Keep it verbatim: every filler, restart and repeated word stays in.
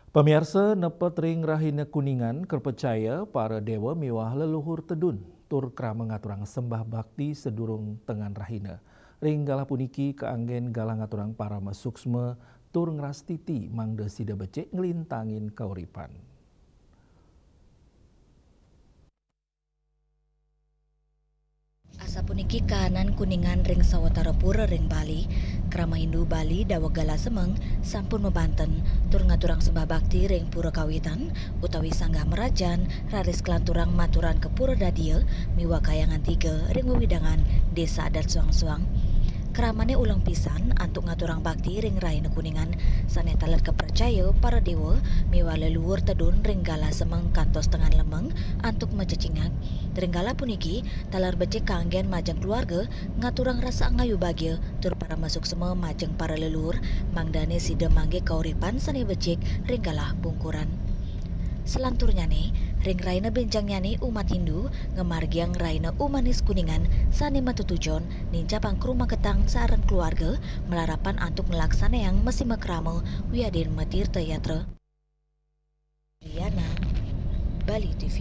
Pamiarsa, nepet ring Rahina Kuningan, kapercaya para dewa miwah leluhur tedun tur krama ngaturang sembah bakti sedurung tengan rahina. Ring galah puniki kaanggen galah ngaturang parama suksma tur ngrastiti mangda sida becik nglintangin kauripan. Asapuniki kahanan Kuningan ring sawatara pura ring Bali. Krama Hindu Bali daweg galah semeng sampun mabanten tur ngaturang sembah bakti ring pura kawitan utawi sanggah merajan, raris kalanturang maturan ka pura dadia miwah kahyangan tiga ring wewidangan desa adat suang-suang. Kramane uleng pisan antuk ngaturang bakti ring Rahina Kuningan sane taler kapercaya para dewa miwah leluhur tedun ring galah semeng kantos tengan lemeng antuk macecingak. Ring galah puniki taler becik kaanggen majeng keluarga ngaturang rasa angayu bagia tur parama suksma majeng para leluhur, mangdane sida manggihin kauripan sane becik ring galah pungkuran. Selanturnyane, ring rahina benjangnyane umat Hindu ngamargiang rahina Umanis Kuningan sane matetujon nincapang karumaketang sareng keluarga malarapan antuk nglaksanayang masima krama wiadin matirta yatra. Liana, Bali T V.